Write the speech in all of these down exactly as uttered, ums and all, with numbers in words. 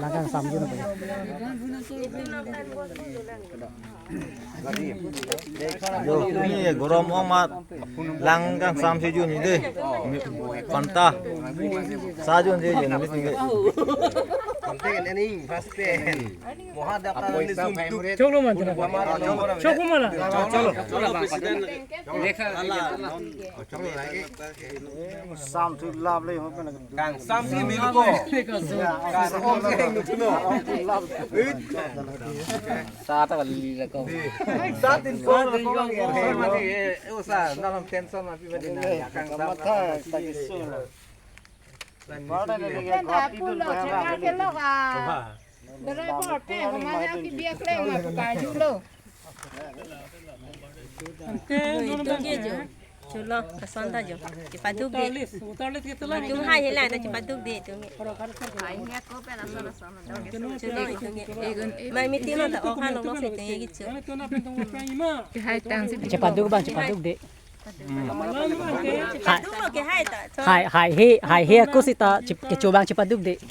Langkang samjun apa ya? Yo, ini gorom ong mat langkang samjun ini deh. Panta. Sajun je je ini. Choklo man, choklo. Choklo man. Choklo, president. Sam tu love le ho pen. Kang sam si milu ko. Kang om si heng nutlo. Sa ta kali la ko. Sa tin ko la ko. Sa mati, eh, usa, na lam tension mati mati na. Kang sam. Matha ta kisu. Pada na lagi. Pen apun lo, chekar ke lo ka. Driver te, hmare ki biak le, ma buka julo. Ante, itum ke jo. Chulo, kason ta jo. Chipaduk de. Voter list, voter list ke telang. Itum hai hela na chipaduk de itum. Hai, ini aku pen asal asal. Chulo itum ke. Mai meeting lo ta, oh, kan lo se itum ke jo. Hai tang si. Chipaduk bang, chipaduk de. Hai, hai he, hai he aku sita chip, kecho bang chipaduk de.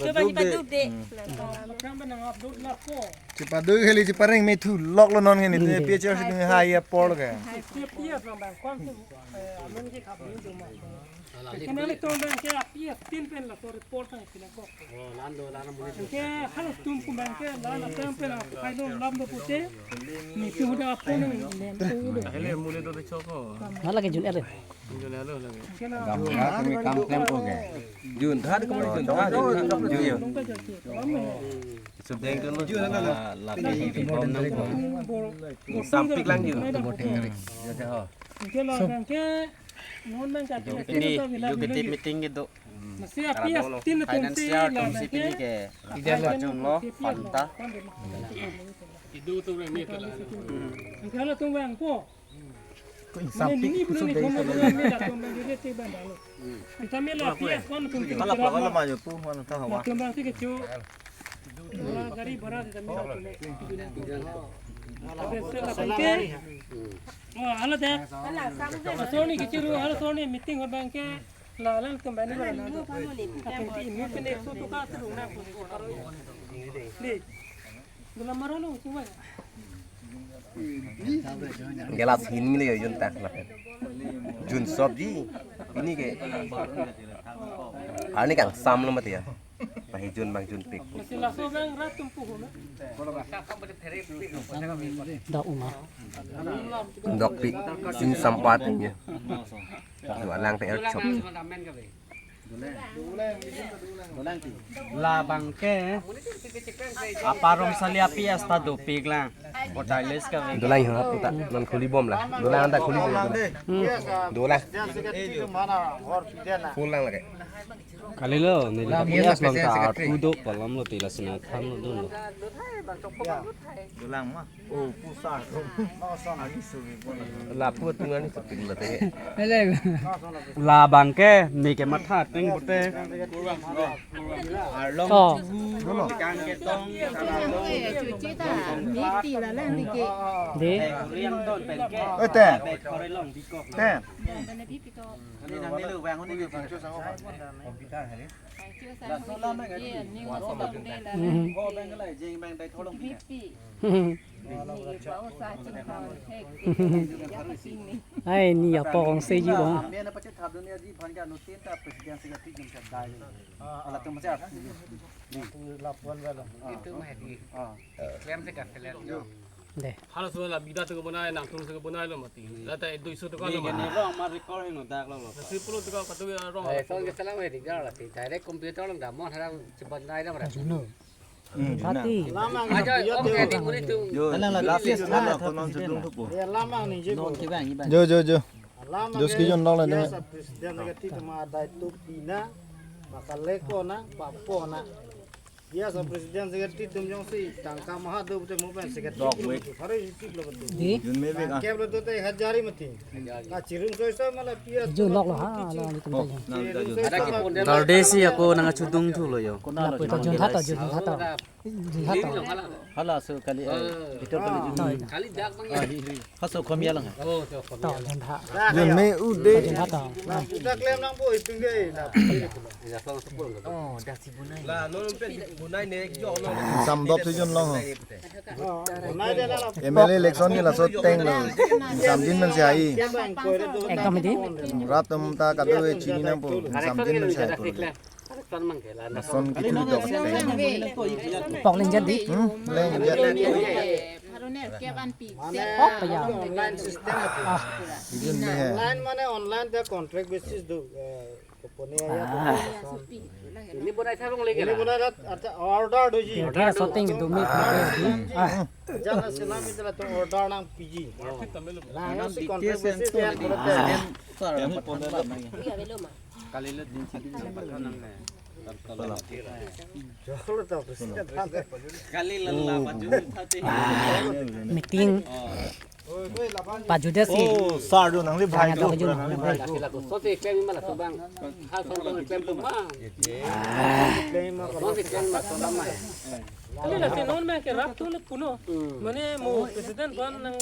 Chipaduk kali chipareng me thu lok lo non ngeni. Hmm. Picture si hai apor ke. Ke halatum pen la phai lo lam do pute. Ni pi huda apun ni lem tu do. Hele mule do choko. Mana lagi jun er. Jun er lo lagi. Gam gam kami kam klem ko ke. Jun tha ko jun tha jun tha jun. Sudeng tu jun la la pi bom nang ko. Sampik lang jun. Ke la ke non nang ka. Yo kiti, yo kiti meeting gitu. Masi api astin tum si financial la tum si ke. Pini ke. Ida la jun lo, Fanta. Idu tu reng ni tu la. Angkala tum bang ko. Ko in sampik ni pusu ni dei kono sa. Ni la tum bang ni te bang lo. Angkami la api askon tum si. Kala pa kala ma yo pu mana ta hawa. Tum bang si ke chu. Gari bhara de tum. Oh, hala de. Soni kichiru, hala soni meeting ho bang ke. La, la, tum bani bani. Atum ti inu pene so tu ka tu na. Ni. Dula maro lo, tu bani. Gelas hin mili yo jun tak la. Jun sabji. Ini ke. Ani kang sam lo mati ya. Pahi jun bang jun pik. Masih laso bang rat tum puhu na. Dak uma. Dok pik. Sin sampat ini. Dolang te er chop. Labang ke. Aparong sali api asta dopik lang. Kotailes ka. Dolang ho puta non khuli bom la. Dolang anta khuli bom. Hmm. Dolang. Full lang lagi. Kalilo, neli kapias bang ta arpu do palam lo tila sina khan lo dun lo. Dolang ma. Oh, pusar. Lapu tungan ni seping late. Labang ke, ni ke matha teng bote. Arlong. Oh. Kang ke tong. Cuci ta, miti la la ni ke. De. Riang don pen ke. Eh, te. Kore long bikok. Te. Ni nang ni lu bang ni ke. Laso lam ke. Ye, ni mo so bang de la. Hmm. Ho bang la jing bang dai tholong pi. Pi. Hmm. Ni pa usa ching pa thek. Ai, ni ya pokong se ji bong. Mena pachet thap dunia ji bhan ka nutin ta president secretary jum ka dai. Ala tum se. Ni. Lapuan ba lo. Itu mah di. Ah. Klem se ka klem. De. Halaso la bida tu ke bonai, nangtum tu ke bonai lo mati. La ta dui so tu ka lo. Ni rong ma record hing dak lo lo. Si pulo tu ka katu rong. Eh, so ke salam he dik dak la ti. Direct computer lo dam mo hara cepat nai dam ra. Juno. Hmm, Pati. Lama. Aja, oke, di muni tu. Yo, lama lagi last is mana konon sedung tu po. Ya, lama ni je. Non ke bang, bang. Jo, jo, jo. Lama. Jos ni ke jon dong la biasa de. President lagi ti ma dai tu pina. Makaleko na, papo na. Yes, a president secretary atum jongsi tangka maha do pute mo pen secretary. Dok wek. Hari receive lo betul. Di? Jun me bek ah. Kep lo to te hajar mati. Ka chirun soi soi mala P S. Jun lok lo ha, lo ni tum. Oh, nang da jun. Ada ki pon. Kardesi ako nang chudung thu lo yo. Kona lo. Lapu ta jun tha to, jun tha to. Jun tha to. Hala so kali, eh, bitor kali jun. Noi. Kali dak bang. Ah, hi, hi. Haso khom ya lang. Oh, to khom. To, ya. Jun tha. Jun me ude. Jun tha to. Dak lem nang bo iping dei. Oh, dak si bunai. La, non pen bunai ne jo non. Sam dop si jun long ho. Bunai dei na la. M L A election ni laso ateng lo. Sam jin man si ai. Ekdom di. Rat atum ta kado e chini nangpo. Sam jin man si ai. Lason kitu dok ateng. Pok leng jat di. Hmm, leng jat. Pok pa ya. Online system. Ah, jun ni hai. Online mane online ta contract basis do, eh, company aya to. Ini bunai thabang lagi. Ini bunai rat, arta order doji. Dia shooting do mi. Ah. Jana sila mi tela to order nang piji. Nang si contract basis ya, bola te. Kali le din si din si pathan nang ne. Jolo to president. Kali lala maju thate. Meeting. Pajude si. Oh, sir, jo nangli bhai jo, nangli bhai jo. Sila ko sote klem mala subang. Hal son to klem ko ma. Klem ma. Sote klem ma ko ma. Kali la te non me ke rap tu le puno. Mane mo president ban nang